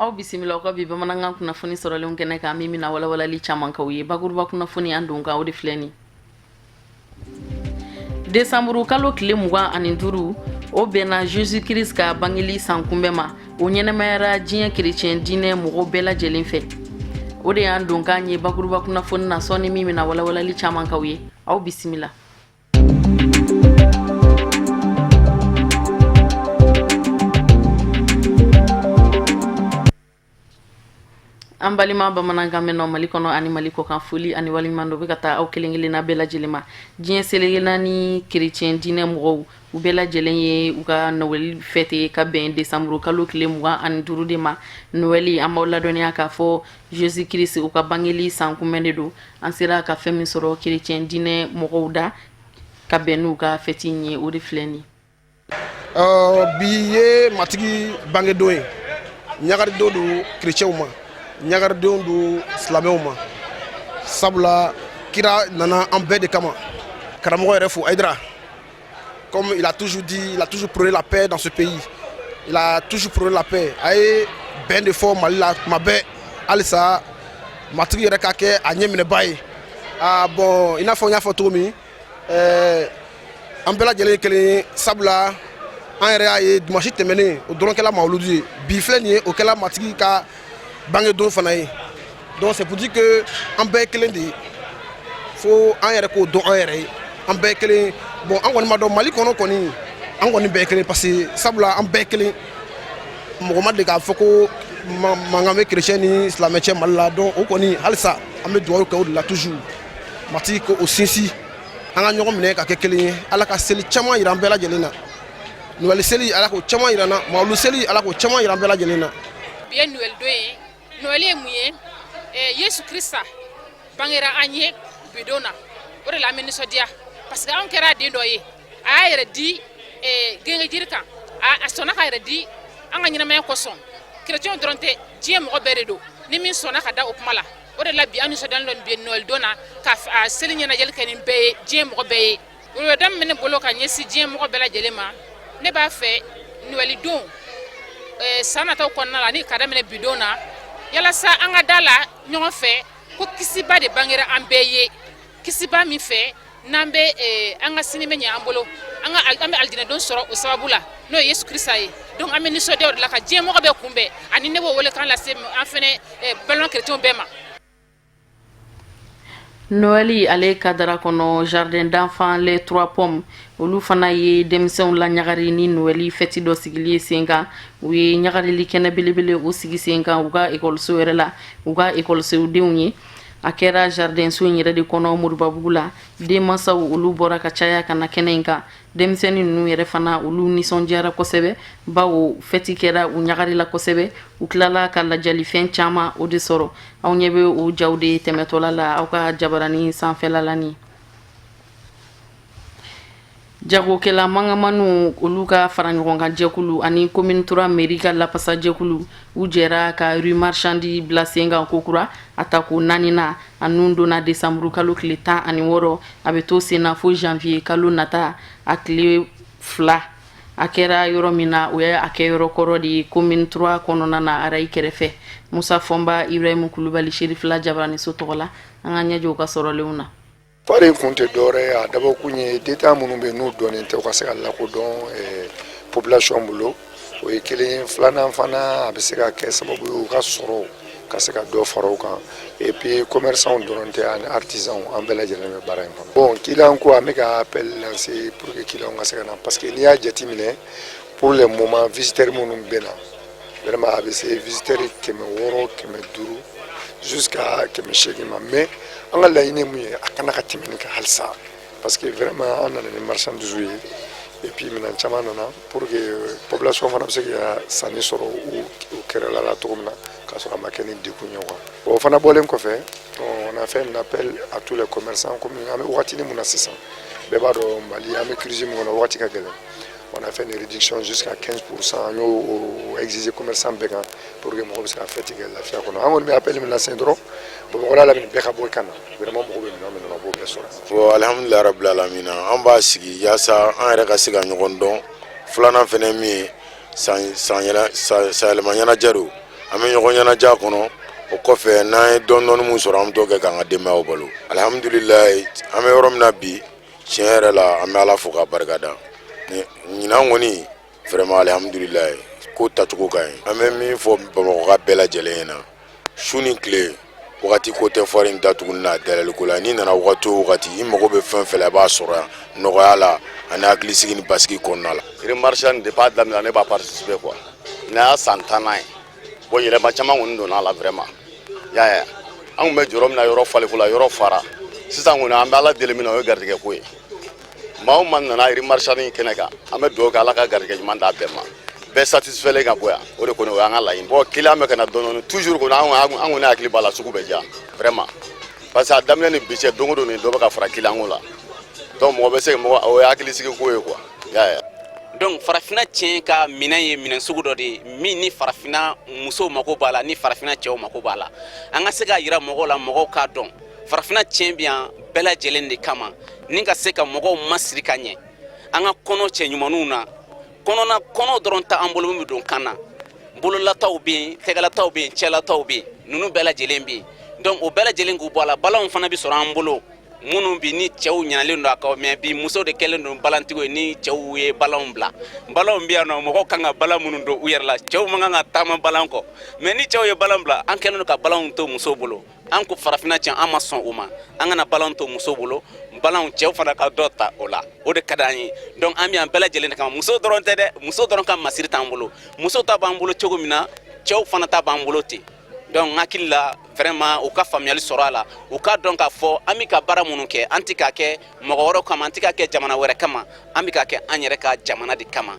Aw bisimila aw ka bi bamanankan kunnafoni sɔrɔlenw kɛnɛ kan, min bɛna walawalali caman k'aw ye. Bakuruba kunnafoni an don kan, o de filɛ nin. Desanburu kalo tile 25, o bɛnna Jésus Christ ka bangeli san kunbɛn ma. O ɲɛnamayara diɲɛ kerecɛn diinɛ mɔgɔw bɛɛ lajɛlen fɛ. O de y'an donkan ye bakuruba kunnafoni na sɔɔni, min bɛna walawalali caman k'aw ye. Aw bisimila. An balima bamanankan mɛnnaw Mali kɔnɔ ani Mali kɔkan, foli ani waleɲuman dɔn bɛ ka taa aw kelen kelenna bɛɛ lajɛlen ma. Diɲɛ seleke naani kerecɛn diinɛ mɔgɔw, u bɛɛ lajɛlen ye u ka Noël fête ka bɛn desanburu kalo tile 25 de ma. Noël, an b'aw ladɔnniya k'a fɔ Jésus Christ u ka bangeli san kunbɛn de don. An sera ka fɛn min sɔrɔ kerecɛn diinɛ mɔgɔw da ka bɛn n'u ka fête in ye, o de filɛ nin. Bi ye Matigi bangedon ye. Ɲagaridon don kerecɛnw ma, ɲagaridon don silamɛw ma, sabula kira nana an bɛɛ de kama. Karamɔgɔ yɛrɛ fo Hayidara, comme il a toujours dit, il a toujours prôné la paix dans ce pays, il a toujours prôné la paix. A ye bɛn de fɔ Mali la tuma bɛɛ. Halisa Matigi yɛrɛ ka kɛ a ɲɛminɛba ye. Ah bon, i n'a fɔ n y'a fɔ cogo min, an bɛɛ lajɛlen ye kelen ye, sabula an yɛrɛ y'a ye dimanche tɛmɛnen, o dɔrɔn kɛla mawuludu ye. Bi filɛ nin ye, o kɛla Matigi ka bangedon fana ye. Donc c'est pour dire que an bɛɛ ye kelen de ye, fo an yɛrɛ k'o dɔn an yɛrɛ ye, an bɛɛ ye kelen. Bon, an kɔni ma dɔn Mali kɔnɔ kɔni, an kɔni bɛɛ ye kelen, parce que sabula an bɛɛ ye kelen. Mɔgɔ ma deli k'a fɔ ko mankan bɛ chrétien ni silamɛ cɛ Mali la. Donc o kɔni, halisa an bɛ dugawu kɛ o de la toujours, Matigi k'o sinsin, an ka ɲɔgɔn minɛ ka kɛ kelen ye. Ala ka seli caman yira an bɛɛ lajɛlen na. Noël seli, Ala k'o caman yira an na. Mawulu seli, Ala k'o caman yira an bɛɛ lajɛlen na. Bi ye Noël don ye. Noël ye mun ye? Yesu Krista bangera an ye bi don na, o de la an bɛ nisɔndiya, parce que anw kɛra a den dɔ ye. A y'a yɛrɛ di gengejiri kan, a sɔnna k'a yɛrɛ di an ka ɲɛnamaya kosɔn. Kerecɛnw dɔrɔn tɛ, diɲɛ mɔgɔ bɛɛ de don, ni min sɔnna ka da o kuma la. O de la bi an nisɔndiyalen don bi Noël don na, ka a seli ɲɛnajɛli kɛ ni bɛɛ ye, diɲɛ mɔgɔ bɛɛ ye. Weleweleda min bɛ ne bolo ka ɲɛsin diɲɛ mɔgɔ bɛɛ lajɛlen ma, ne b'a fɛ Noël don san nataw kɔnɔna la, ni ka daminɛ bi don na, yalasa an ka da la ɲɔgɔn fɛ ko kisiba de bangera an bɛɛ ye, kisiba min fɛ n'an bɛ an ka sini bɛ ɲɛ an bolo, an ka an bɛ alijinɛdon sɔrɔ o sababu la, n'o ye Yesu Kirisa ye. Donc an bɛ nisɔndiya o de la ka diɲɛ mɔgɔ bɛɛ kunbɛn, ani ne b'o welekan lase an fɛnɛ balima kerecɛnw bɛɛ ma. Noël ale kadara kɔnɔ, jardin d'enfants Les Trois Pommes, olu fana ye denmisɛnw la ɲagari ni Noël fête dɔ sigili ye sen kan. U ye ɲagarili kɛnɛ belebele o sigi sen kan u ka ekɔliso yɛrɛ la, u ka ekɔlisodenw ye. A kɛra jardin so in yɛrɛ de kɔnɔ Moribabugu la. Denmansaw, olu bɔra ka caya ka na kɛnɛ in kan. Denmisɛnnin ninnu yɛrɛ fana, olu nisɔndiyara kosɛbɛ, bawo fête kɛra, u ɲagarila kosɛbɛ. U tilala ka lajalifɛn caman o de sɔrɔ. Aw ɲɛ bɛ o jaw de tɛmɛtɔla la aw ka jabaranin sanfɛla la. Ni jagokɛla mangamaniw, olu ka fara ɲɔgɔn kan jɛkulu ani commune 3 mairie ka lapasa jɛkulu, u jɛra ka rue marchande bila sen kan kokura. A ta ko naaninan, a nun donna desanburu kalo tile 16, a bɛ to sen na fo janvier kalo nata a tile 2. A kɛra yɔrɔ min na, o ye a kɛ yɔrɔ kɔrɔ de ye commune 3 kɔnɔna na, arayi kɛrɛfɛ. Musa Fɔnba Ibrahimu Kulubali, Serifila Jabaraniso tɔgɔ la, an ka ɲɛjɔ u ka sɔrɔlenw na. Foire in kun tɛ dɔwɛrɛ ye, a dabɔkun ye détaillant minnu bɛ yen n'u dɔnnen tɛ, u ka se ka lakodɔn population bolo. O ye kelen ye. Filanan fana, a bɛ se ka kɛ sababu ye u ka sɔrɔ ka se ka dɔ fara o kan. Et puis commerçants dɔrɔn tɛ, ani artisans, an bɛɛ lajɛlen bɛ baara in kɔnɔ. Bon, client ko, an bɛ ka appel lancer pour que client ka se ka na, parce que n'i y'a jateminɛ, pour le moment, visiteurs minnu bɛ na, vraiment a bɛ se visiteurs 600, 500 jusqu'à 800 ma. Mais an ka laɲini ye mun ye? A kana ka tɛmɛ nin kan halisa, parce que vraiment an nana ni marchandise ye, et puis minɛn caman nana pour que population fana bɛ se ka sanni sɔrɔ u kɛrɛla la cogo min na, k'a sɔrɔ a ma kɛ ni degun ye quoi. Bon, o fana bɔlen kɔfɛ, on a fait un appel à tous les commerçants. Comme an bɛ wagatinin mun na sisan, bɛɛ b'a dɔn Mali an bɛ crise min kɔnɔ, wagati ka gɛlɛn, on a fait une réduction jusqu'à 15%. An y'o exiger commerçant bɛɛ kan pour que mɔgɔ bɛ se ka fête kɛ lafiya kɔnɔ. An kɔni bɛ appel min lase dɔrɔn, Bamakɔ lamini bɛɛ ka bɔ i ka na. Vraiment mɔgɔ bɛ minɛn min na, u b'o bɛɛ sɔrɔ. Bon, alhamdulilayi rabil alamina. An b'a sigi yaasa an yɛrɛ ka se ka ɲɔgɔn dɔn. Filanan fɛnɛ min ye, san san yɛlɛma ɲɛnajɛ don. An bɛ ɲɔgɔn ɲɛnajɛ a kɔnɔ. O kɔfɛ, n'an ye dɔɔni dɔɔni mun sɔrɔ, an bɛ t'o kɛ k'an ka denbayaw balo. Alihamudulilayi, an bɛ yɔrɔ min na bi, tiɲɛ yɛrɛ la, an bɛ Ala fo k'a barika da. Ɲinan kɔni, vraiment, alihamudulilayi, ko tacogo ka ɲi. An bɛ min fɔ Bamakɔka bɛɛ lajɛlen ɲɛna, su ni tile, wagati ko tɛ foire in datuguni n'a dayɛlɛliko la. N'i nana wagati o wagati, i mago bɛ fɛn fɛn la, i b'a sɔrɔ yan nɔgɔya la ani hakilisigi ni basigi kɔnɔna la. Rue marchande, depuis a daminɛ, ne b'a participer quoi. Nin y'a san 10nan ye. Bon, yɛlɛma caman kɔni donna a la vraiment. I y'a ye, an tun bɛ jɔrɔ min na yɔrɔ faliko la, yɔrɔ fara. Sisan kɔni, an bɛ Ala deli min na, o ye garijɛgɛ ko ye. Maa o maa nana rue marchande in kɛnɛ kan, an bɛ dugawu kɛ, Ala ka garijɛgɛ ɲuman d'a bɛɛ ma, bɛɛ satisfait ka bɔ yan. O de kɔni, o y'an ka laɲini. Bon, client bɛ ka na dɔɔni dɔɔni toujours kɔni. An kɔni hakili b'a la, sugu bɛ diya vraiment, parce que a daminɛ ni bi cɛ, don o don nin dɔ bɛ ka fara client ko la. Donc mɔgɔ bɛ se mɔgɔ, o ye hakilisigi ko ye quoi, i y'a ye. Donc farafinna tiɲɛ ka minɛn ye minɛn sugu dɔ de ye min ni farafinna musow mako b'a la, ni farafinna cɛw mako b'a la. An ka se k'a yira mɔgɔw la, mɔgɔw k'a dɔn farafinna tiɲɛ bɛ yan bɛɛ lajɛlen de kama, ni ka se ka mɔgɔw masiri ka ɲɛ an ka kɔnɔ cɛ ɲumanw na. Kɔnɔna kɔnɔ dɔrɔn tɛ an bolo min bɛ don kan na. Bololataw bɛ yen, tɛgɛlataw bɛ yen, cɛlataw bɛ yen, ninnu bɛɛ lajɛlen bɛ yen. Donc o bɛɛ lajɛlen k'u bɔ a la, balanw fana bɛ sɔrɔ an bolo minnu bi ni cɛw ɲinalen don a kɔ. Mais bi, musow de kɛlen don balantigiw ye ni cɛw ye balanw bila. Balanw bɛ yan nɔ, mɔgɔw kan ka balan minnu don u yɛrɛ la, cɛw man kan ka taama balan kɔ. Mais ni cɛw ye balan bila, an kɛlen don ka balanw to musow bolo. An ko farafinna cɛ, an ma sɔn o ma. An kana balanw to musow bolo, balanw cɛw fana ka dɔ ta o la, o de ka d'an ye. Donc an bɛ yan bɛɛ lajɛlen de kama, muso dɔrɔn tɛ dɛ. Muso dɔrɔn ka masiri t'an bolo. Muso ta b'an bolo cogo min na, cɛw fana ta b'an bolo ten. Donc n hakili la, vraiment, u ka faamuyali sɔrɔ a la, u k'a dɔn k'a fɔ an bɛ ka baara minnu kɛ, an tɛ k'a kɛ mɔgɔ wɛrɛ kama, an tɛ k'a kɛ jamana wɛrɛ kama, an bɛ k'a kɛ an yɛrɛ ka jamana de kama.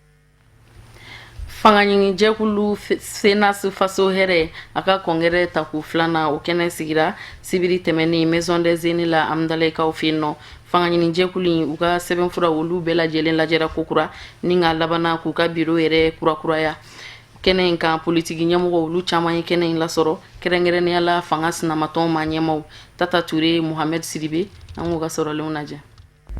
Fanga ɲinijɛkulu CNAS Faso Hɛrɛ, a ka congrès tako filanan, o kɛnɛ sigira sibiri tɛmɛnen Maison des Aînés la, Amudalaikaw fɛ yen nɔ. Fanga ɲinijɛkulu in, u ka sɛbɛnfura, olu bɛɛ lajɛlen lajɛra kokura ni ka labanna k'u ka biro yɛrɛ kurakuraya. Kɛnɛ in kan, politiki ɲɛmɔgɔ, olu caman ye kɛnɛ in lasɔrɔ, kɛrɛnkɛrɛnnenya la fanga sinamatɔn ma ɲɛmaw. Tata Ture, Mohamed Sidibe, an k'u ka sɔrɔlenw lajɛ.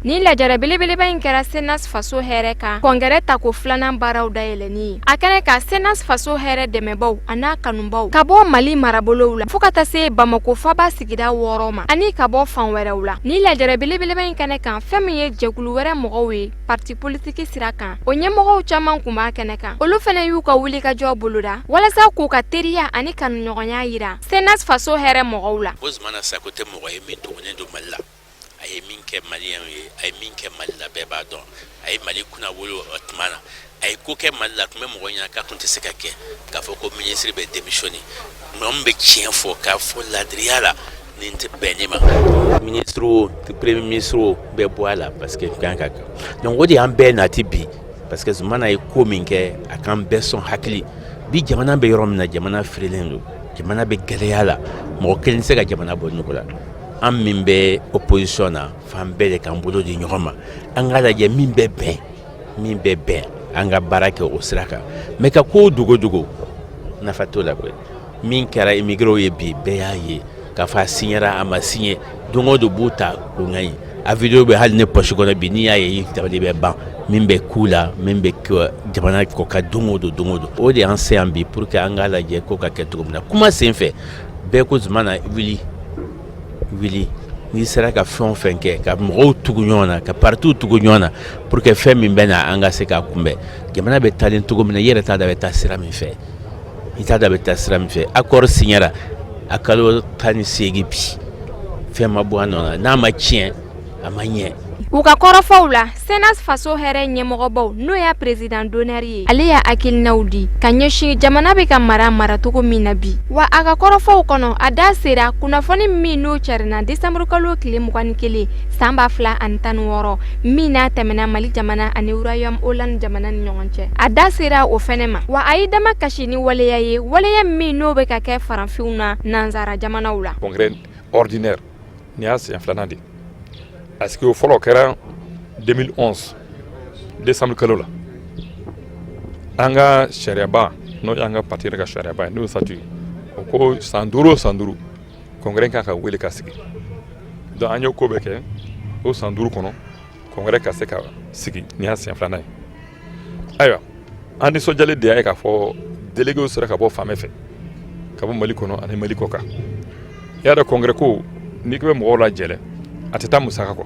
Ni lajɛrɛ belebeleba in kɛra CNAS Faso Hɛrɛ kan congrès tako filanan baaraw dayɛlɛnni ye. A kɛnɛ ka CNAS Faso Hɛrɛ dɛmɛbaw an'a kanubaw ka bɔ Mali marabolow la fɔɔ ka taa se Bamako faba sigida 6 ma, ani ka bɔ fan wɛrɛw la. Ni lajɛrɛ belebeleba in kɛnɛ kan, fɛn min ye jɛkulu wɛrɛ mɔgɔw ye parti politiki sira kan, o ɲɛmɔgɔw caman kun b'a kɛnɛ kan. Olu fɛnɛ y'u ka wulikajɔ boloda walasa k'u ka teriya ani kanuɲɔgɔnya yira CNAS Faso Hɛrɛ mɔgɔw la. Zumana Sako tɛ mɔgɔ ye min dogolen don Mali la. A ye min kɛ Maliyɛnw ye, a ye min kɛ Mali la, bɛɛ b'a dɔn. A ye Mali kunna wolo o tuma na, a ye ko kɛ Mali la, a tun bɛ mɔgɔ ɲɛna k'a tun tɛ se ka kɛ, k'a fɔ ko minisiri bɛ démissionner. Mɔgɔ min bɛ tiɲɛ fɔ k'a fɔ ladiriya la, nin tɛ bɛn ne ma. Ministre o, premier ministre o, bɛɛ bɔ a la, parce que kan ka kɛ. Donc o de y'an bɛɛ nati bi, parce que Zumana ye ko min kɛ, a k'an bɛɛ sɔn hakili. Bi, jamana bɛ yɔrɔ min na, jamana firilen don, jamana bɛ gɛlɛya la, mɔgɔ kelen tɛ se ka jamana bɔ nɔgɔ la. An min bɛ opposition na, fan bɛɛ de k'an bolo di ɲɔgɔn ma, an k'a lajɛ min bɛ bɛn, min bɛ bɛn, an ka baara kɛ o sira kan. Mais ka ko dogo dogo, nafa t'o la koyi. Min kɛra immigrés ye bi, bɛɛ y'a ye k'a fɔ a signera, a ma signé, don o don b'u ta k'o ŋaɲi. A vidéo bɛ hali ne poche kɔnɔ bi, n'i y'a ye, i dabali bɛ ban. Min bɛ k'u la, min bɛ jamana kɔ ka don o don, don o don, o de y'an se yan bi, pour que an k'a lajɛ ko ka kɛ cogo min na. Kuma sen fɛ, bɛɛ ko Zumana wuli wuli, n'i sera ka fɛn o fɛn kɛ ka mɔgɔw tugu ɲɔgɔn na, ka partiw tugu ɲɔgɔn na, pour que fɛn min bɛ na, an ka se k'a kunbɛn. Jamana bɛ taalen cogo min na, i yɛrɛ t'a dɔn a bɛ taa sira min fɛ, i t'a dɔn a bɛ taa sira min fɛ. Accord signera a kalo 18 bi, fɛn ma bɔ a nɔ na. N'a ma tiɲɛ, a ma ɲɛ. U ka kɔrɔfɔw la, CNAS Faso Hɛrɛ ɲɛmɔgɔbaw, n'o y'a président d'honneur ye, ale y'a hakilinaw di ka ɲɛsin jamana bɛ ka mara maracogo min na bi. Wa a ka kɔrɔfɔw kɔnɔ, a da sera kunnafoni min n'o carinna décembre kalo tile 21 san 2016, min n'a tɛmɛna Mali jamana ani Royaume Hollande jamana ni ɲɔgɔn cɛ, a da sera o fɛnɛ ma. Wa a y'i dama kasi ni waleya ye, waleya min n'o bɛ ka kɛ farafinw na nansara jamanaw la. Congrès ordinaire, nin y'a siɲɛ filanan de, parce que o fɔlɔ kɛra 2011 décembre kalo la. An ka sariyaba, n'o y'an ka parti yɛrɛ ka sariyaba ye, n'o ye statut ye, o ko san 5 o san 5, congrès kan ka wele ka sigi. Donc an ye ko bɛɛ kɛ o san 5 kɔnɔ, congrès ka se ka sigi. Nin y'a siɲɛ filanan ye. Ayiwa, an nisɔndiyalen de y'a ye k'a fɔ délégués sera ka bɔ fan bɛɛ fɛ. ka bɔ Mali kɔnɔ ani Mali kɔ kan. I y'a dɔn, congrès ko, n'i ko bɛ mɔgɔw lajɛlɛ, a tɛ taa musaka kɔ.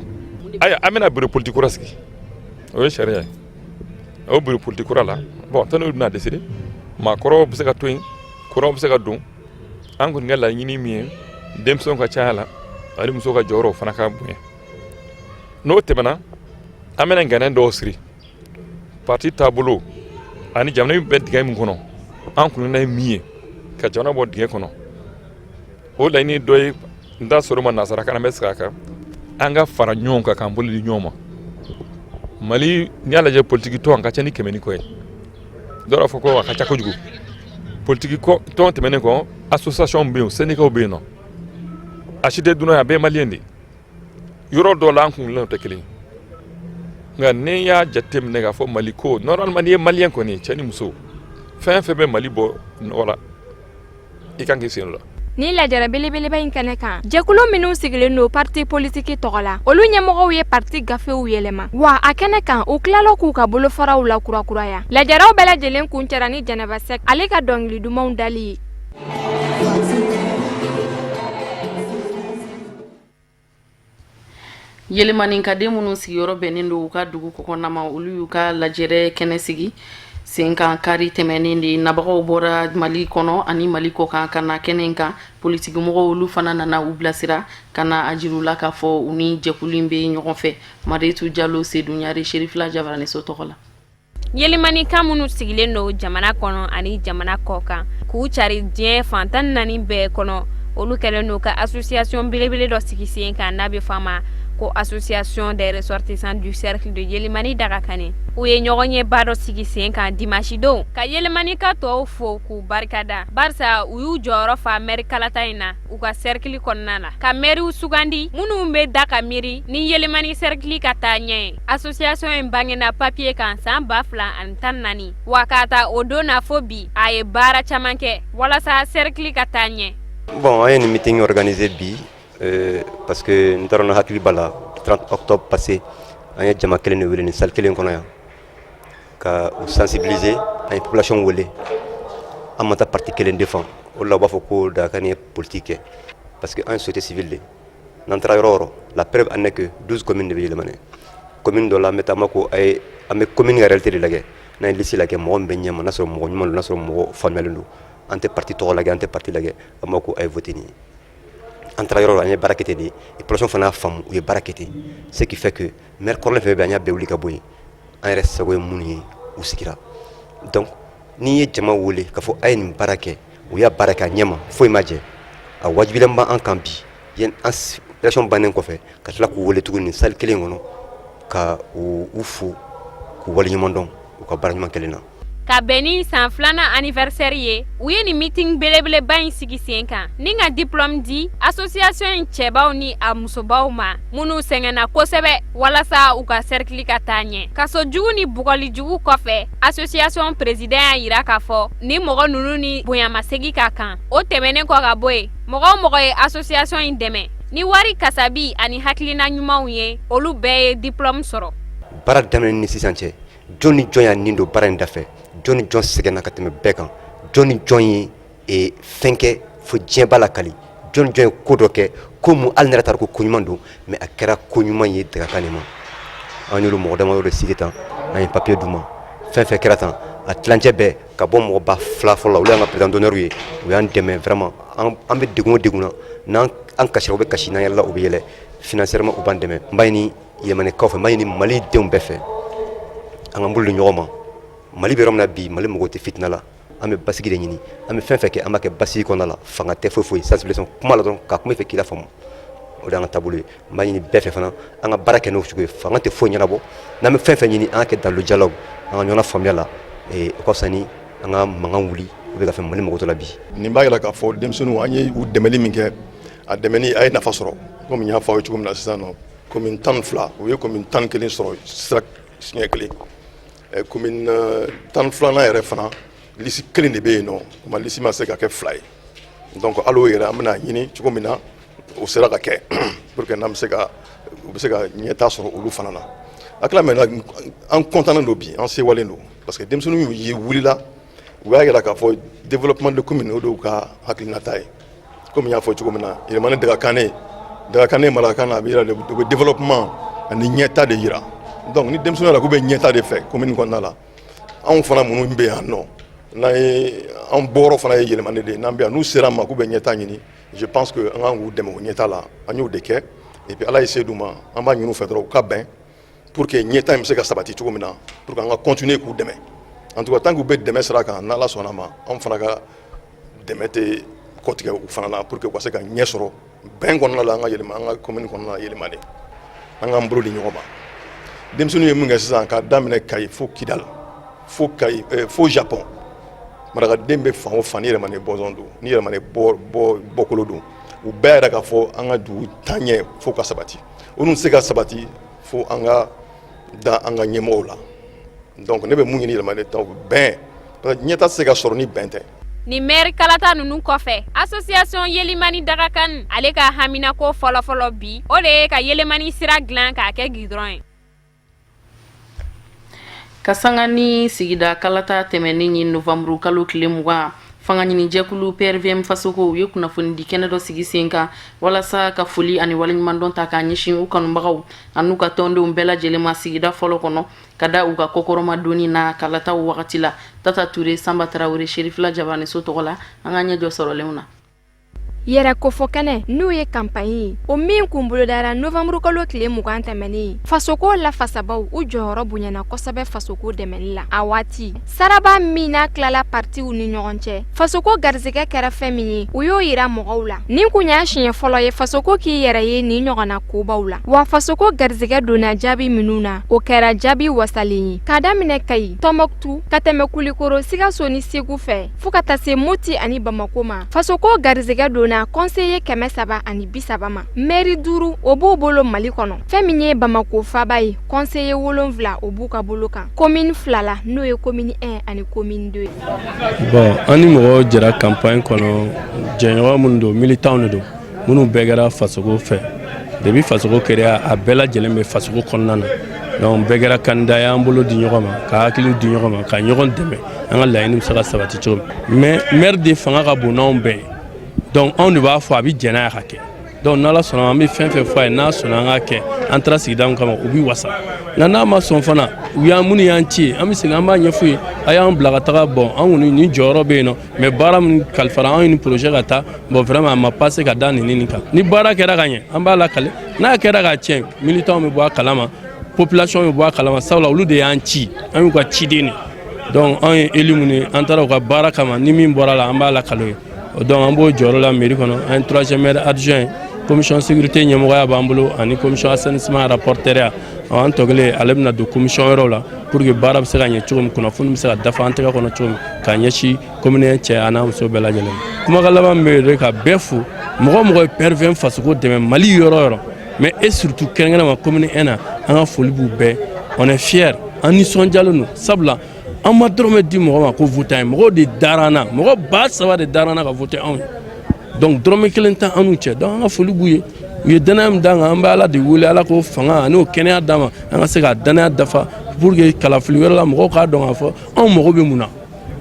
Ayiwa, an bɛna bureau politique kura sigi, o ye sariya ye. O bureau politique kura la, bon, tɔnw bɛna décider. Maa kɔrɔw bɛ se ka to yen, kuraw bɛ se ka don. An kɔni ka laɲini min ye, denmisɛnw ka caya la ani musow ka jɔyɔrɔ fana ka bonya. N'o tɛmɛna, an bɛna ŋaniya dɔw siri parti taabolo ani jamana bɛ dingɛ min kɔnɔ. An kunna ye min ye ka jamana bɔ dingɛ kɔnɔ, o laɲini dɔ ye, n t'a sɔrɔ ma nansarakan na, n bɛ segin a kan, an ka fara ɲɔgɔn kan, k'an bolo di ɲɔgɔn ma. Mali, n'i y'a lajɛ, politiki tɔn ka ca ni 100 ni kɔ ye. Dɔw b'a fɔ ko a ka ca kojugu. Politiki tɔn tɛmɛnen kɔ, association bɛ yen, syndicats bɛ yen nɔ. A si tɛ dunan ye, a bɛɛ ye maliyɛn de ye. Yɔrɔ dɔw la, an kuntilennaw tɛ kelen ye, nka n'i y'a jateminɛ k'a fɔ Mali ko, normalement, n'i ye maliyɛn kɔni ye, cɛ ni muso, fɛn fɛn bɛ Mali bɔ nɔgɔ la, i kan k'i sen la. Ni lajɛrɛ belebeleba in kɛnɛ kan, jɛkulu minnu sigilen don parti politiki tɔgɔ la, olu ɲɛmɔgɔw ye parti gafew yɛlɛma. Wa a kɛnɛ kan, u tilala k'u ka bolofaraw la kurakuraya. Lajɛrɛw bɛɛ lajɛlen kuncɛra ni Jɛnɛba Sɛk ale ka dɔnkili dumanw dali ye. Yelimanikaden minnu sigiyɔrɔ bɛnnen don u ka dugu kɔkɔna ma, olu y'u ka lajɛrɛ kɛnɛ sigi sen kan kari tɛmɛnen de. Nabagaw bɔra Mali kɔnɔ ani Mali kɔkan ka na kɛnɛ kan. Politikimɔgɔw, olu fana nana u bilasira ka na a jira u la k'a fɔ u ni jɛkulu in bɛ ɲɔgɔn fɛ. Mariyetu Jalo, Sedu Ɲare, Serifila Jabaraniso tɔgɔ la. Yelimanikaw minnu sigilen don jamana kɔnɔ ani jamana kɔ kan, k'u cari diɲɛ fan 14 bɛɛ kɔnɔ, olu kɛlen don ka association belebele dɔ sigi sen kan n'a bɛ fɔ a ma ko Association des ressortissants du cercle de Yelimani Dagakani. U ye ɲɔgɔnyeba dɔ sigi sen kan dimanche don ka Yelimanika tɔw fo k'u barikada, barisa u y'u jɔyɔrɔ fa mɛri kalata in na u ka cercle kɔnɔna la, ka mɛriw sugandi minnu bɛ da ka miiri ni Yelimani cercle ka taa ɲɛ ye. Association in bangena papier kan san 2014, wa k'a ta o don na fo bi, a ye baara caman kɛ walasa cercle ka taa ɲɛ. Bon, an ye nin meeting organisé bi parce que n taara hakili b'a la, 30 octobre passé, an ye jama kelen de wele nin salle kelen kɔnɔ yan ka u sensibiliser. An ye population wele. An ma taa parti kelen défend. O de la u b'a fɔ ko Dagakani ye politique kɛ, parce que an ye société civile de. N'an taara yɔrɔ o yɔrɔ, la preuve en est que 12 communes de bɛ Yélimané. Commune dɔ la, an bɛ taa, an b'a ko a ye, an bɛ commune ka réalité de lajɛ. N'an ye liste lajɛ, mɔgɔ min bɛ ɲɛma, n'a sɔrɔ mɔgɔ ɲuman don, n'a sɔrɔ mɔgɔ faamuyalen don, an tɛ parti tɔgɔ lajɛ, an tɛ parti lajɛ, an b'a ko a ye voter nin ye. An taara yɔrɔ la, an ye baara kɛ ten de. Population fana y'a faamu, u ye baara kɛ ten, ce qui fait que maire kɔrɔlen fɛn bɛ, an y'a bɛɛ wuli ka bɔ yen. An yɛrɛ sago ye minnu ye, u sigira. Donc n'i ye jama wele k'a fɔ a ye nin baara kɛ, u y'a baara kɛ a ɲɛma, foyi ma jɛ. A wajibilen b'an kan bi, an élection bannen kɔfɛ, ka tila k'u wele tuguni nin salle kelen kɔnɔ ka u fo, k'u waleɲuman dɔn u ka baara ɲuman kelen na. Ka bɛn ni san filanan anniversaire ye, u ye nin meeting belebeleba in sigi sen kan ni ka diplôme di association in cɛbaw ni a musobaw ma minnu sɛgɛnna kosɛbɛ walasa u ka cercle ka taa ɲɛ. Kaso jugu ni bugɔli jugu kɔfɛ, association président y'a yira k'a fɔ ni mɔgɔ ninnu ni bonyamasegi ka kan. O tɛmɛnen kɔ ka bɔ yen, mɔgɔ o mɔgɔ ye association in dɛmɛ ni wari kasabi ani hakilina ɲumanw ye, olu bɛɛ ye diplôme sɔrɔ. Baara daminɛ ni sisan cɛ, jɔn ni jɔn y'a nin don baara in dafɛ? Jɔn ni jɔn sɛgɛnna ka tɛmɛ bɛɛ kan? Jɔn ni jɔn ye fɛn kɛ fo diɲɛ b'a lakali? Jɔn ni jɔn ye ko dɔ kɛ, ko mun hali ne yɛrɛ t'a dɔn ko ko ɲuman don, mais a kɛra ko ɲuman ye Dagakani ma? An y'olu mɔgɔ damadɔ de sigi tan, an ye papier d'u ma. Fɛn fɛn kɛra tan, a tilancɛ bɛɛ ka bɔ mɔgɔ 2000 fɔlɔ la, olu y'an ka président d'honneur ye. U y'an dɛmɛ vraiment. An bɛ degun o degun na, n'an an kasira, u bɛ kasi, n'an yɛlɛla, u bɛ yɛlɛ. Financièrement, u b'an dɛmɛ. N b'a ɲini Yelimanikaw fɛ, n b'a ɲini Mali denw bɛɛ fɛ, an k'an bolo di ɲɔgɔn ma. Mali bɛ yɔrɔ min na bi, Mali mago tɛ fitina la. An bɛ basigi de ɲini. An bɛ fɛn fɛn kɛ, an b'a kɛ basigi kɔnɔna la. Fanga tɛ foyi foyi, sensibilisation kuma la dɔrɔn, ka kuma i fɛ k'i la faamu, o de y'an ka taabolo ye. N b'a ɲini bɛɛ fɛ fana, an ka baara kɛ n'o cogo ye. Fanga tɛ foyi ɲɛnabɔ. N'an bɛ fɛn fɛn ɲini, an ka kɛ dans le dialogue, an ka ɲɔgɔn faamuya la. O ka fisa ni an ka mankan wuli u bɛ ka fɛn. Mali mago t'o la bi. Nin b'a jira k'a fɔ denmisɛnninw, an ye u dɛmɛli min kɛ, a dɛmɛni a ye nafa sɔrɔ. Komi n y'a fɔ aw ye cogo min na, sisan nɔ, commune 12, u ye commune 11 sɔrɔ sira siɲɛ kelen. Commune 12nan yɛrɛ fana, liste kelen de bɛ yen nɔ, kuma liste ma se ka kɛ fila ye. Donc hali o yɛrɛ, an bɛna ɲini cogo min na o sera ka kɛ pour que n'an bɛ se ka u bɛ se ka ɲɛta sɔrɔ olu fana na. A tila mɛ, an kɔntannen don bi, an sewalen don, parce que denmisɛnninw ye wulila. U y'a jira k'a fɔ développement de commune, o de y'u ka hakilinata ye. Komi n y'a fɔ cogo min na, Yélimané Dagakane, Dagakane marakakan na, a bɛ yira u bɛ développement ani ɲɛta de yira. Donc ni denmisɛnninw yɛrɛ k'u bɛ ɲɛta de fɛ commune kɔnɔna la, anw fana minnu bɛ yan nɔ, n'an ye an bɔyɔrɔ fana ye Yélimané de ye, n'an bɛ yan, n'u sera an ma k'u bɛ ɲɛta ɲini, je pense que an kan k'u dɛmɛ o ɲɛta la. An y'o de kɛ et puis Ala ye se d'u ma. An b'a ɲini u fɛ dɔrɔn u ka bɛn pour que ɲɛta in bɛ se ka sabati cogo min na, pour que an ka continuer k'u dɛmɛ. En tout cas, tant k'u bɛ dɛmɛ sira kan, n'Ala sɔnna ma, anw fana ka dɛmɛ tɛ kɔtigɛ u fana na pour que u ka se ka ɲɛ sɔrɔ bɛn kɔnɔna la, an ka yɛlɛma an ka commune kɔnɔna la Yélimané, an k'an bolo di ɲɔgɔn ma. Denmisɛnninw ye mun kɛ sisan, k'a daminɛ Kayi fo Kidal, fo Kayi, fo Japon, marakaden bɛ fan o fan, ni Yélimané bɔnsɔn don, ni Yélimané bɔ bɔ bɔkolo don, u bɛɛ yɛrɛ k'a fɔ an ka dugu taaɲɛ fo ka sabati. O dun tɛ se ka sabati fo an ka da an ka ɲɛmɔgɔw la. Donc ne bɛ mun ɲini Yélimané taw, bɛn, parce que ɲɛta tɛ se ka sɔrɔ ni bɛn tɛ. Nin maire kalata ninnu kɔfɛ, association Yelimani Dagakan ale ka haminako fɔlɔfɔlɔ bi, o de ye ka Yelimani sira dilan k'a kɛ gidɔrɔn ye. Ka sanga ni sigida kalata tɛmɛnen ye novanburu kalo tile 20, fanga ɲinijɛkulu PRVM Fasoko, u ye kunnafonidi kɛnɛ dɔ sigi sen kan walasa ka foli ani waleɲumandɔn ta k'a ɲɛsin u kanubagaw an'u ka tɔndenw bɛɛ lajɛlen ma sigida fɔlɔ kɔnɔ, ka da u ka kɔkɔrɔma donni na kalataw wagati la. Tata Ture, Sanba Tarawele, Serifila Jabaniso tɔgɔ la, an ka ɲɛjɔ sɔrɔlenw na. Yɛrɛ kofɔ kɛnɛ n'o ye kanpaɲi ye, o min kun bolodara novanburukalo tile 20 tɛmɛnen, fasoko lafasabaw u jɔyɔrɔ bonyana kosɛbɛ fasoko dɛmɛni la. A waati saraba min n'a tilala partiw ni ɲɔgɔn cɛ, fasoko garisɛgɛ kɛra fɛn min ye, u y'o yira mɔgɔw la. Nin kun y'a siɲɛ fɔlɔ ye fasoko k'i yɛrɛ ye nin ɲɔgɔnna kobaw la. Wa fasoko garisɛgɛ donna jaabi minnu na, o kɛra jaabi wasalen ye, k'a daminɛ Kayi, Tɔnbɔkutu, ka tɛmɛ Kulikoro, Sikaso ni Segu fɛ, fo ka taa se Moti ani Bamako ma. Fasoko garisɛgɛ donna kɔnseye 330 ma. Mɛri duuru, o b'u bolo Mali kɔnɔ. Fɛn min ye Bamako faaba ye, kɔnseye 7, o b'u ka bolo kan komini fila la, n'o ye komini 1 ani komini 2 ye. Bon, an ni mɔgɔw jɛra campagne kɔnɔ, jɛɲɔgɔn minnu don, militants de don, minnu bɛɛ kɛra fasoko fɛ depuis fasoko créa, a bɛɛ lajɛlen bɛ fasoko kɔnɔna na. Donc bɛɛ kɛra candidat ye, an bolo di ɲɔgɔn ma, ka hakili di ɲɔgɔn ma, ka ɲɔgɔn dɛmɛ, an ka laɲini bɛ se ka sabati cogo min. Mais maire de fanga ka bon n'anw bɛɛ ye, donc anw de b'a fɔ a bɛ jɛn n'a ye ka kɛ. Donc n'Ala sɔnna, an bɛ fɛn fɛn fɔ a ye, n'a sɔnna an ka kɛ, an taara sigida min kama, u bɛ wasa. Nka n'a ma sɔn fana, u y'an minnu y'an ci, an bɛ segin, an b'a ɲɛf'u ye: a y'an bila ka taga. Bon, an kɔni nin jɔyɔrɔ bɛ yen nɔ, mais baara min kalifara anw ni projet ka taa, bon, vraiment a ma passé ka da nin nin kan. Ni baara kɛra ka ɲɛ, an b'a lakale. N'a kɛra ka tiɲɛ, militants bɛ bɔ a kalama, population bɛ bɔ a kalama, sabula olu de y'an ci, an y'u ka ciden de. Donc anw ye élu minnu ye, an taara u ka baara kama, ni min bɔra la, an b'a lakale ye. Donc an b'o jɔyɔrɔ la mairie kɔnɔ. An ye troisième maire adjoint, commission sécurité ɲɛmɔgɔya b'an bolo, ani commission assainissement rapporteur ya. An tɔ kelen, ale bɛna don commission wɛrɛw la pour que baara bɛ se ka ɲɛ cogo min, kunnafoni bɛ se ka dafa an tɛgɛ kɔnɔ cogo min, k'a ɲɛsin commune cɛ a n'a muso bɛɛ lajɛlen. Kumakan laban min bɛ yen, ka bɛɛ fo, mɔgɔ o mɔgɔ ye PRVM Fasoko dɛmɛ Mali yɔrɔ o yɔrɔ, mais et surtout kɛrɛnkɛrɛn ma commune 1 na, an ka foli b'u bɛɛ. On est fiers, an nisɔndiyalen don, sabula an ma dɔrɔmɛ di mɔgɔ ma ko voter an ye. Mɔgɔw de dara an na, mɔgɔ 3000 de dara an na ka voter anw ye. Donc dɔrɔmɛ kelen tɛ an n'u cɛ. Donc an ka foli b'u ye, u ye danaya min d'an kan, an bɛ Ala de wele, Ala k'o fanga ani o kɛnɛya d'an ma, an ka se ka danaya dafa pour que kalafili wɛrɛ la, mɔgɔw k'a dɔn k'a fɔ anw mago bɛ mun na.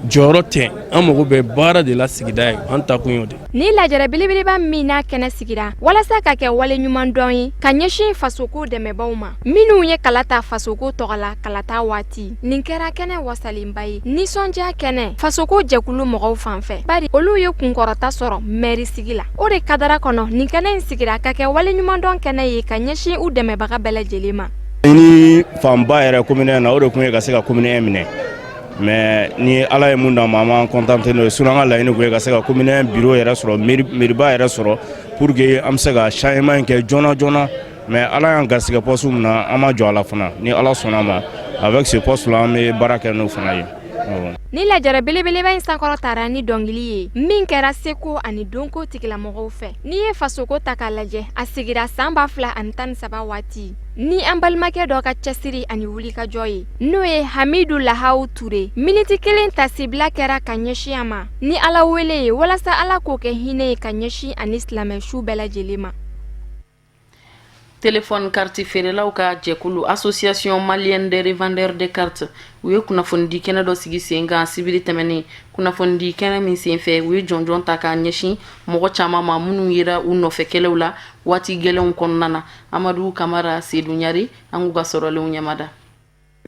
Jɔyɔrɔ tɛ, an mago bɛ baara de la sigida ye, an ta kun y'o de. Ni lajɛrɛ belebeleba min n'a kɛnɛ sigira walasa ka kɛ wale ɲuman dɔn ye ka ɲɛsin fasoko dɛmɛbaw ma minnu ye kala ta fasoko tɔgɔ la kalata waati, nin kɛra kɛnɛ wasalenba ye, nisɔndiya kɛnɛ fasoko jɛkulu mɔgɔw fan fɛ, bari olu ye kunkɔrɔta sɔrɔ mɛri sigi la. O de kadara kɔnɔ, nin kɛnɛ in sigira ka kɛ wale ɲuman dɔn kɛnɛ ye ka ɲɛsin u dɛmɛbaga bɛɛ lajɛlen ma. Ni fanba yɛrɛ commune na, o de tun ye ka se ka commune minɛ, mais ni Ala ye mun d'an ma, an b'an contenter n'o ye. Sinon an ka laɲini tun ye ka se ka commune bureau yɛrɛ sɔrɔ, mairie yɛrɛ sɔrɔ, pour que an bɛ se ka changement in kɛ joona joona. Mais Ala y'an garisɛgɛ poste min na, an ma jɔ a la fana. Ni Ala sɔnna ma, avec ce poste là, an bɛ baara kɛ n'o fana ye. Ni lajɛrɛ belebeleba in sankɔrɔ tara ni dɔnkili ye min kɛra seko ani donko tigilamɔgɔw fɛ. N'i ye fasoko ta k'a lajɛ, a sigira san 2013 waati ni an balimakɛ dɔ ka cɛsiri ani wulikajɔ ye, n'o ye Hamidu Lahaw Ture. Miniti kelen tasibila kɛra ka ɲɛsin a ma ni Ala wele ye, walasa Ala k'o kɛ hinɛ ye ka ɲɛsin ani silamɛ su bɛɛ lajɛlen ma. Téléphone carte feerelaw ka jɛkulu, Association malienne des revendeurs de cartes, u ye kunnafonidi kɛnɛ dɔ sigi sen kan sibiri tɛmɛnen. Kunnafonidi kɛnɛ min senfɛ, u ye jɔnjɔn ta k'a ɲɛsin mɔgɔ caman ma minnu yera u nɔfɛ kɛlɛw la waati gɛlɛnw kɔnɔna na. Amadu Kamara, Sedu Ɲari, an k'u ka sɔrɔlenw ɲɛmada.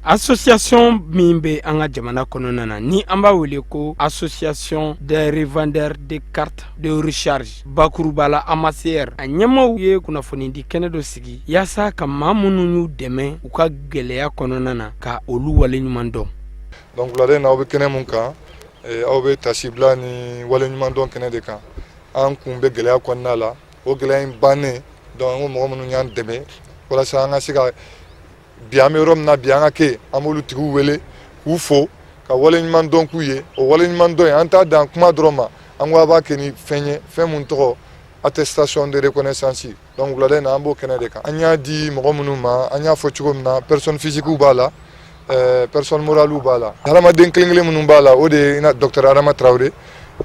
Association min bɛ an ka jamana kɔnɔna na, ni an b'a wele ko Association des revendeurs de cartes de recharge, bakuruba la AMACR, a ɲɛmaaw ye kunnafonidi kɛnɛ dɔ sigi yaasa ka maa minnu y'u dɛmɛ u ka gɛlɛya kɔnɔna na, ka olu waleɲuman dɔn. Donc wulada in na, aw bɛ kɛnɛ mun kan, aw bɛ tasibila ni waleɲumandɔn kɛnɛ de kan. An kun bɛ gɛlɛya kɔnɔna la, o gɛlɛya in bannen. Donc an ko mɔgɔ minnu y'an dɛmɛ walasa an ka se ka bi an bɛ yɔrɔ min na bi, an ka kɛ, an b'olu tigiw wele k'u fo, ka waleɲuman dɔn k'u ye. O waleɲuman dɔn in, an t'a dan kuma dɔrɔn ma, an ko a b'a kɛ ni fɛn ye, fɛn mun tɔgɔ attestation de reconnaissance. Donc wulada in na, an b'o kɛnɛ de kan. An y'a di mɔgɔ minnu ma, an y'a fɔ cogo min na, personne physique b'a la, personne morale b'a la, hadamaden kelen kelen minnu b'a la, o de ye docteur Adama Traoré.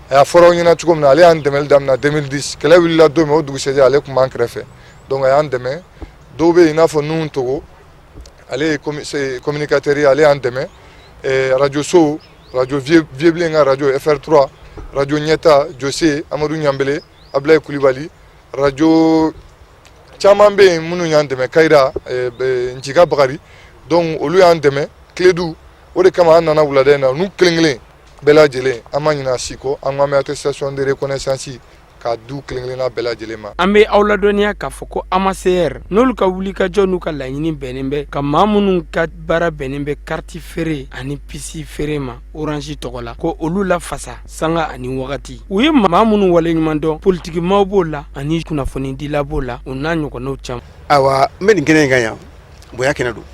A y'a fɔra aw ɲɛna cogo min na, ale y'an dɛmɛli daminɛ 2010. Kɛlɛ wulila don min, o dugusɛjɛ ale tun b'an kɛrɛfɛ. Donc a y'an dɛmɛ. Dɔw bɛ yen, i n'a fɔ Nuhu Togo, ale ye communicateur ye, ale y'an dɛmɛ. Radio so, radio Vieux ka radio FR3, radio Ɲɛta, Jose Amadu Ɲanbele, Abulaye Kulibali, radio caman bɛ yen minnu y'an dɛmɛ, Kayira Nciga Bakari. Donc olu y'an dɛmɛ Kiledu. O de kama an nana wulada in na, n'u kelen kelen bɛɛ lajɛlen, an ma ɲinɛ a si kɔ. An ko an bɛ attestation de reconnaissance k'a du kelen kelenna bɛɛ lajɛlen ma. An bɛ aw ladɔnniya k'a fɔ ko AMACR n'olu ka wulikajɔ n'u ka laɲini bɛnnen bɛ ka maa minnu ka baara bɛnnen bɛ kariti feere ani pisi feere ma Orange tɔgɔ la, ko olu lafasa sanga ani wagati. U ye maa minnu waleɲuman dɔn, politikimaw b'o la ani kunnafonidila b'o la, u n'a ɲɔgɔnnaw caman. Ayiwa, n bɛ nin kɛnɛ in kan yan, bonya kɛnɛ don.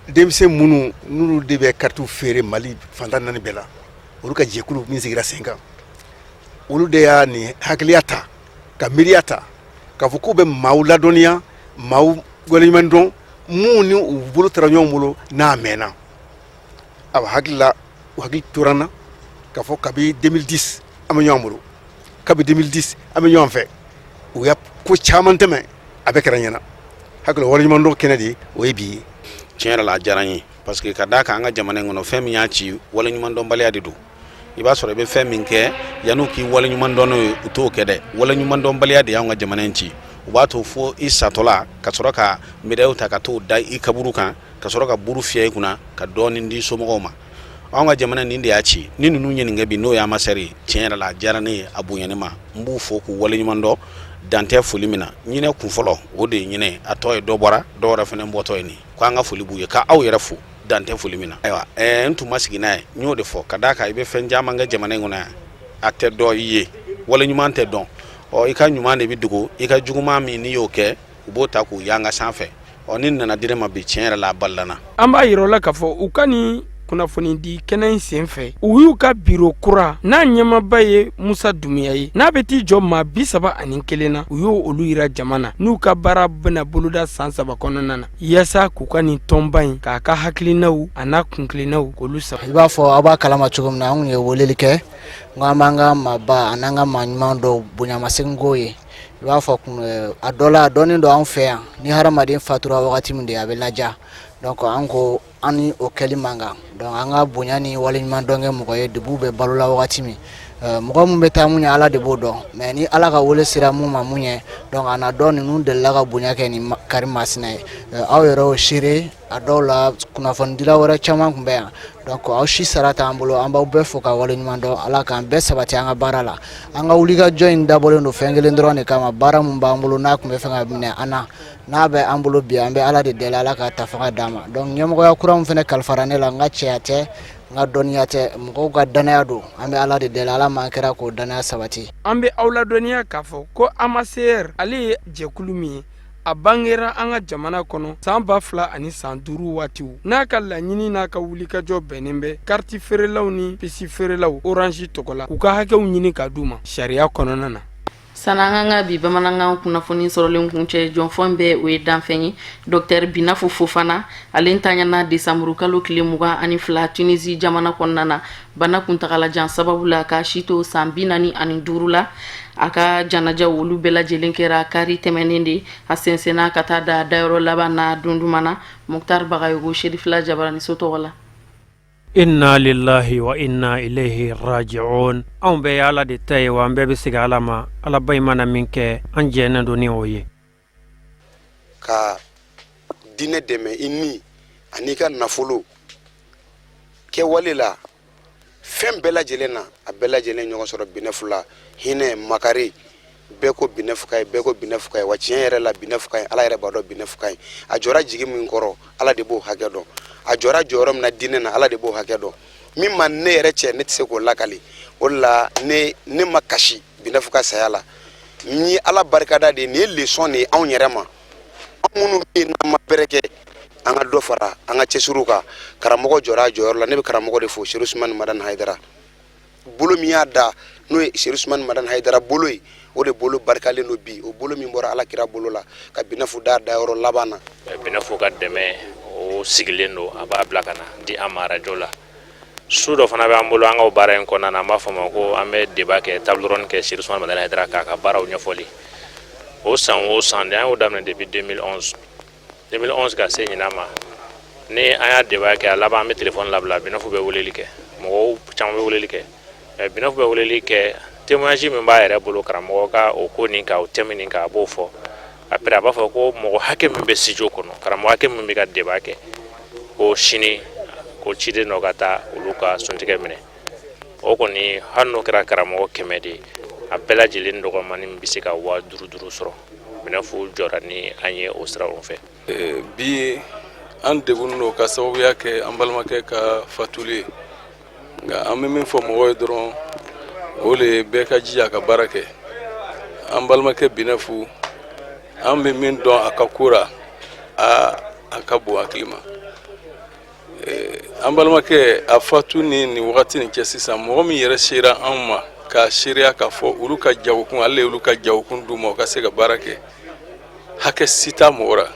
Denmisɛn minnu n'olu de bɛ karitiw feere Mali fan 14 bɛɛ la, olu ka jɛkulu min sigira sen kan, olu de y'a nin hakiliya ta ka miiriya ta k'a fɔ k'u bɛ maaw ladɔnniya, maaw waleɲuman dɔn minnu ni u bolo taara ɲɔgɔn bolo n'a mɛnna. Awa, hakili la, u hakili tora n na k'a fɔ kabi 2010 an bɛ ɲɔgɔn bolo, kabi 2010 an bɛ ɲɔgɔn fɛ, u ya ko caman tɛmɛ, a bɛɛ kɛra ɲɛna. Hakili waleɲuman dɔn kɛnɛ de ye o ye bi ye. Tiɲɛ yɛrɛ la, a diyara n ye, parce que ka d'a kan, an ka jamana in kɔnɔ, fɛn min y'a ci, waleɲumandɔnbaliya de don. I b'a sɔrɔ i bɛ fɛn min kɛ, yan'u k'i waleɲuman dɔn n'o ye, u t'o kɛ dɛ. Waleɲumandɔnbaliya de y'anw ka jamana in ci. U b'a to fo i satɔla ka sɔrɔ ka médaille ta ka t'o da i kaburu kan, ka sɔrɔ ka buru fiyɛ i kunna, ka dɔɔnin di somɔgɔw ma. Anw ka jamana nin de y'a ci. Ni ninnu ye nin kɛ bi, n'o ye AMACR ye, tiɲɛ yɛrɛ la, a diyara ne ye, a bonyana ne ma. N b'u fo k'u waleɲuman dɔn, dan tɛ foli min na. Ɲinɛ kun fɔlɔ, o de ye ɲinɛ, a tɔ ye dɔ bɔra, dɔ wɛrɛ fana bɔtɔ ye nin. Ko an ka foli b'u ye, ka aw yɛrɛ fo, dan tɛ foli min na. Ayiwa, n tun ma sigi n'a ye, n y'o de fɔ, ka d'a kan i bɛ fɛn caman kɛ jamana in kɔnɔ yan, a tɛ dɔn i ye, waleɲuman tɛ dɔn. Ɔ, i ka ɲuman de bɛ dogo, i ka juguman min n'i y'o kɛ, u b'o ta k'u yanga sanfɛ. Ɔ, ni nana di ne ma bi, tiɲɛ yɛrɛ la, a balila n na. An b'a yira la k'a fɔ u ka nin kunnafonidi kɛnɛ in senfɛ, u y'u ka biro kura n'a ɲɛmaaba ye Musa Dumuya ye, n'a bɛ t'i jɔ maa 31 na, u y'o olu yira jama na, n'u ka baara bɛna boloda san 3 kɔnɔna na, yaasa k'u ka nin tɔnba in k'a ka hakilinaw a n'a kuntilennaw k'olu saba. I b'a fɔ aw b'a kalama cogo min na, an kun ye weleli kɛ n ko an b'an ka maaba an'an ka maa ɲuman dɔw bonyamasegin k'o ye. I b'a fɔ a dɔ la, a dɔnnen don anw fɛ yan, ni hadamaden fatura wagati min de a bɛ laja. Donc an ko an ni o kɛli man kan. Donc an ka bonya ni waleɲuman dɔn kɛ mɔgɔ ye depuis u bɛ balo la wagati min. Mɔgɔ min bɛ taa mun ye, Ala de b'o dɔn, mais ni Ala ka wele sera mun ma mun ye, donc a na dɔn ninnu delila ka bonya kɛ ni kari masina ye. Aw yɛrɛ y'o seere. A dɔw la, kunnafonidila wɛrɛ caman tun bɛ yan. Donc aw si sara t'an bolo, an b'aw bɛɛ fo ka waleɲuman dɔn. Ala k'an bɛɛ sabati an ka baara la. An ka wulikajɔ in dabɔlen don fɛn kelen dɔrɔn de kama: baara min b'an bolo n'a tun bɛ fɛ ka minɛ an na, n'a bɛ an bolo bi, an bɛ Ala de deli, Ala ka ta fanga d'an ma. Donc ɲɛmɔgɔya kura min fana kalifara ne la, n ka cɛya tɛ, n ka dɔnniya tɛ, mɔgɔw ka danaya don. An bɛ Ala de deli, Ala m'an kɛra k'o danaya sabati. An bɛ aw ladɔnniya k'a fɔ ko AMACR, ale ye jɛkulu min ye, a bangera an ka jamana kɔnɔ san 2005 waatiw, n'a ka laɲini n'a ka wulikajɔ bɛnnen bɛ kariti feerelaw ni pisi feerelaw Orange tɔgɔ la, k'u ka hakɛw ɲini ka d'u ma sariya kɔnɔna na. Sani an k'an ka bi bamanankan kunnafoni sɔrɔlen kuncɛ, jɔnfɔn bɛɛ o ye danfɛn ye. Docteur Binafu Fofana, ale ntanyana desanburukalo tile 22 Tunisie jamana kɔnɔna na, bana kuntagalajan sababu la, k'a si to san 45 la. A ka janajaw olu bɛɛ lajɛlen kɛra kari tɛmɛnen de, a sɛnsɛnna ka taa da dayɔrɔ laban na Dundumana. Muktar Bagayogo, Serifila Jabaraniso tɔgɔ la. Inna lillahi wa inna ilayhi raji'un. Anw bɛɛ ye Ala de ta ye, wa an bɛɛ bɛ segin Ala ma. Alaba in mana min kɛ, an jɛnnen don ni o ye. Ka diinɛ dɛmɛ i ni ani ka nafolo kɛwale la, fɛn bɛɛ lajɛlen na, a bɛɛ lajɛlen ɲɔgɔn sɔrɔ Binɛfu la. Hinɛ makari, bɛɛ ko Binɛfu ka ɲi, bɛɛ ko Binɛfu ka ɲi. Wa tiɲɛ yɛrɛ la, Binɛfu ka ɲi. Ala yɛrɛ b'a dɔn Binɛfu ka ɲi. A jɔra jigi min kɔrɔ, Ala de b'o hakɛ dɔn. A jɔra jɔyɔrɔ min na diinɛ na, Ala de b'o hakɛ dɔn. Min ma ne yɛrɛ cɛ, ne tɛ se k'o lakali. O de la ne ma kasi Binɛfu ka saya la. N ye Ala barikada de ye. Nin ye leçon de ye anw yɛrɛ ma, anw minnu bɛ yen n'an ma bɛrɛ kɛ, an ka dɔ fara an ka cɛsiriw kan. Karamɔgɔ jɔra a jɔyɔrɔ la. Ne bɛ karamɔgɔ de fo, Serifu Usumani Madani Hayidara. Bolo min y'a da, n'o ye Serifu Usumani Madani Hayidara bolo ye, o de bolo barikalen don bi, o bolo min bɔra Ala kira bolo la ka Binɛfu da dayɔrɔ laban na. Binɛfu ka dɛmɛ o sigilen don, a b'a bila ka na di an ma arajo la. Su dɔ fana bɛ an bolo an ka baara in kɔnɔna na, an b'a fɔ ma ko an bɛ débat kɛ, table ronde kɛ Serifu Usumani Madani Hayidara k'a ka baaraw ɲɛfɔli. O san o san de, an y'o daminɛ depuis 2011, 2011 ka se ɲinan ma. Ni an y'a débat kɛ, a laban an bɛ téléphone labila. Binɛfu bɛ weleli kɛ, mɔgɔw caman bɛ weleli kɛ. Binɛfu bɛ weleli kɛ, témoignage min b'a yɛrɛ bolo karamɔgɔ ka o ko nin kan, o thème nin kan, a b'o fɔ. Après a b'a fɔ ko mɔgɔ hakɛ min bɛ studio kɔnɔ, karamɔgɔ hakɛ min bɛ ka débat kɛ, ko sini ko ciden dɔ ka taa olu ka suntigɛ minɛ. O kɔni, hali n'o kɛra karamɔgɔ 100 de ye, a bɛɛ lajɛlen dɔgɔmani bɛ se ka 5000 5000 sɔrɔ. Binɛfu jɔra ni an ye o siraw fɛ. Bi an degunnen don ka sababuya kɛ an balimakɛ ka fatuli ye. Nka an bɛ min fɔ mɔgɔw ye dɔrɔn, o le ye bɛɛ ka jija ka baara kɛ. An balimakɛ Binɛfu, an bɛ min dɔn a ka ko ra, a ka bon hakili ma. An balimakɛ a fatu ni nin wagati nin cɛ sisan, mɔgɔ min yɛrɛ sera an ma k'a seereya k'a fɔ olu ka jagokun, ale ye olu ka jagokun d'u ma u ka se ka baara kɛ, hakɛ si t'a mɔgɔ ra.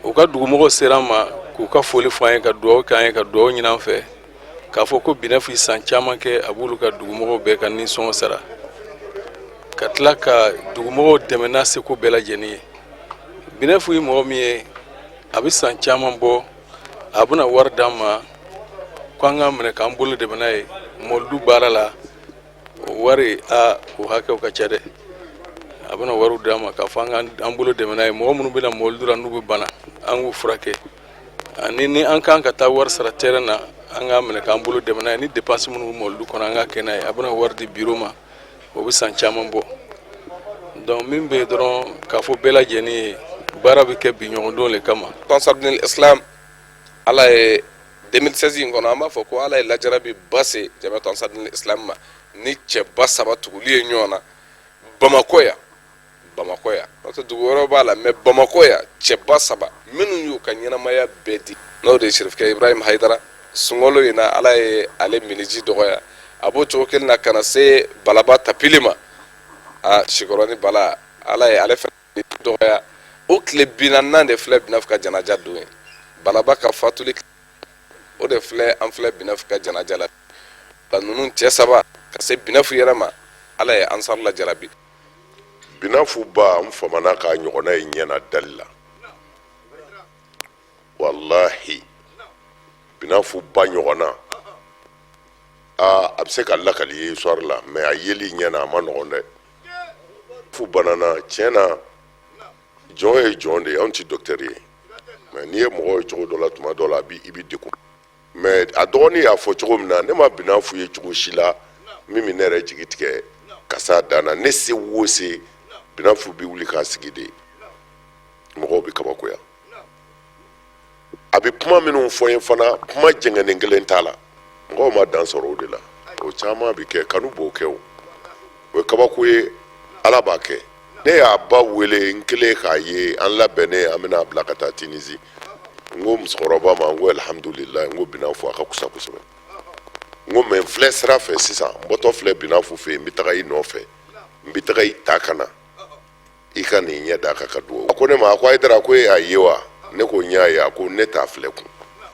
U ka dugumɔgɔw sera an ma k'u ka foli fɔ an ye, ka dugawu kɛ an ye, ka dugawu ɲini an fɛ, k'a fɔ ko Binɛfu san caman kɛ a b'olu ka dugumɔgɔw bɛɛ ka nisɔngɔ sara, ka tila ka dugumɔgɔw dɛmɛ n'a seko bɛɛ lajɛlen ye. Binɛfu ye mɔgɔ min ye, a bɛ san caman bɔ, a bɛna wari d'an ma ko an k'a minɛ k'an bolo dɛmɛ n'a ye mɔlidu baara la. O wari a o hakɛw ka ca dɛ. A bɛna wariw d'an ma k'a fɔ an k'an bolo dɛmɛ n'a ye, mɔgɔ minnu bɛna mɔlidu la n'u bɛ bana, an k'u furakɛ, ani ni an kan ka taa wari sara terrain na, an k'a minɛ k'an bolo dɛmɛ n'a ye, ni dépense minnu bɛ mɔlidu kɔnɔ, an k'a kɛ n'a ye. A bɛna wari di biro ma, o bɛ san caman bɔ. Donc min bɛ yen dɔrɔn k'a fɔ bɛɛ lajɛlen ye, baara bɛ kɛ bi ɲɔgɔndon le kama. Ansar Dine Islam, Ala ye 2016 in kɔnɔ, an b'a fɔ ko Ala ye lajarabi ba se Jamiatu Ansar Dine Islam ma ni cɛba saba tuguli ye ɲɔgɔn na Bamakɔ yan. Bamakɔ yan, n'o tɛ dugu wɛrɛw b'a la, mais Bamakɔ yan, cɛba saba minnu y'u ka ɲɛnamaya bɛɛ di, n'o de ye Sherifkɛ Ibrahim Hayidara. Sunkalo in na, Ala ye ale miniji dɔgɔya. A b'o cogo kelen na ka na se Balaba Tapili ma, a Sikɔrɔni Bala, Ala ye ale fana dɔgɔya. O tile 40nan de filɛ Binɛfu ka janaja don ye. Balaba ka fatuli, o de filɛ, an filɛ Binɛfu ka janaja la. Ninnu cɛ saba ka se Binɛfu yɛrɛ ma, Ala ye Ansar lajarabi. Binɛfu ba, n famana k'a ɲɔgɔnna ye ɲɛ na dali la. Walahi, Binɛfu ba ɲɔgɔnna, aa, a bɛ se ka lakali ye histoire la, mais a yeli ɲɛ na, a ma nɔgɔn dɛ. Fu banana tiɲɛ na, jɔn ye jɔn de ye, anw tɛ docteur ye, mais n'i ye mɔgɔ ye cogo dɔ la, tuma dɔ la a i bɛ degun. Mais a dɔgɔnin y'a fɔ cogo min na, ne ma Binɛfu ye cogo si la min bɛ ne yɛrɛ jigi tigɛ ka s'a dan na. Ne se wo se, Binɛfu bɛ wuli k'a sigi de, mɔgɔw bɛ kabakoya. A bɛ kuma minnu fɔ n ye fana, kuma jɛngɛnen kelen t'a la. Mɔgɔw ma dan sɔrɔ o de la. O caman bɛ kɛ, kanu b'o kɛ. O o ye kabako ye, Ala b'a kɛ. Ne y'a ba wele n kelen k'a ye, an labɛnnen, an bɛna a bila ka taa Tinizi. N ko musokɔrɔba ma, n ko alihamudulilayi, n ko Binɛfu a ka kusa kosɛbɛ. N ko mais n filɛ sira fɛ sisan, n bɔtɔ filɛ Binɛfu fɛ yen, n bɛ taga i nɔfɛ. n bɛ taga i ta ka na i ka n'i ɲɛ d'a kan ka dugawu. A ko ne ma, a ko Hayidara, ko e y'a ye wa? Ne ko n y'a ye. A ko ne t'a filɛ kun.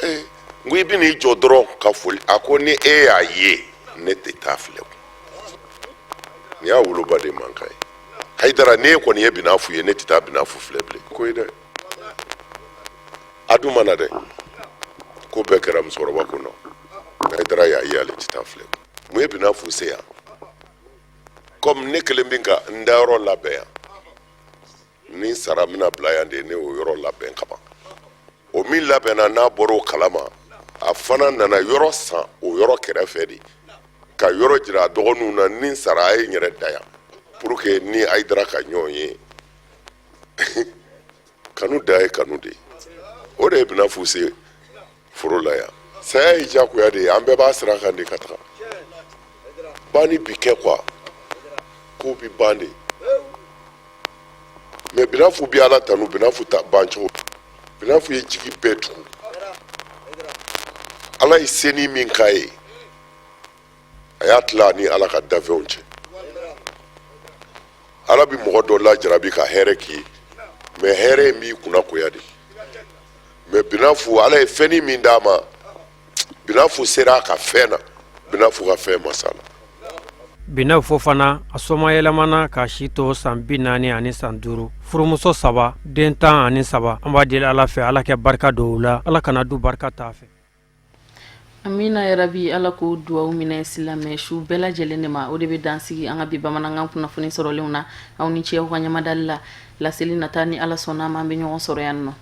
Ee, n ko i bɛ n'i jɔ dɔrɔn ka foli. A ko ni e y'a ye, ne tɛ t'a filɛ kun. Nin y'a woloba de mankan ye. Hayidara, n'e kɔni ye Binafu ye, ne tɛ taa Binafu filɛ bilen. Ko ye dɛ, a dun ma na dɛ, ko bɛɛ kɛra musokɔrɔba ko nɔ. Hayidara y'a ye, ale tɛ taa filɛ kun. Mun ye Binafu se yan? Kɔmi ne kelen bɛ ka n dayɔrɔ labɛn yan, ni n sara n bɛna bila yan de. Ne y'o yɔrɔ labɛn kaban. O min labɛnna, n'a bɔra o kalama, a fana nana yɔrɔ san o yɔrɔ kɛrɛfɛ de, ka yɔrɔ jira a dɔgɔninw na, ni n sara a ye n yɛrɛ da yan, pour que ni Hayidara ka ɲɔgɔn ye. Kanu da ye kanu de ye. O de ye Binafu se foro la yan. Saya ye diyagoya de ye, an bɛɛ b'a sira kan de ka taga. Banni bi kɛ quoi, ko bi ban de. Mais Binafu bi Ala tanu. Binafu ta ban cogo, Binafu ye jigi bɛɛ tugu. Ala ye seni min k'a ye, a y'a tila a ni Ala ka dafɛnw cɛ. Ala bi mɔgɔ dɔ lajarabi ka hɛrɛ k'i ye, mais hɛrɛ in b'i kunna koya de. Mais Binafu, Ala ye fɛnni min d'a ma, Binafu sera a ka fɛn na, Binafu ka fɛn ma s'a la. Binafu Fofana, a somayɛlɛmana k'a si to san 40 ni san 5, furumuso saba, den 13. An b'a deli Ala fɛ, Ala kɛ barika don u la, Ala kana du barika t'a fɛ. Amina yarabi, Ala k'o duwawu minɛ. Silamɛ su bɛɛ lajɛlen de ma, o de bɛ dan sigi an ka bi bamanankan kunnafoni sɔrɔlenw na. Aw ni ce aw ka ɲamadali la. Laseli nata, ni Ala sɔnna a ma, an bɛ ɲɔgɔn sɔrɔ yan nɔ.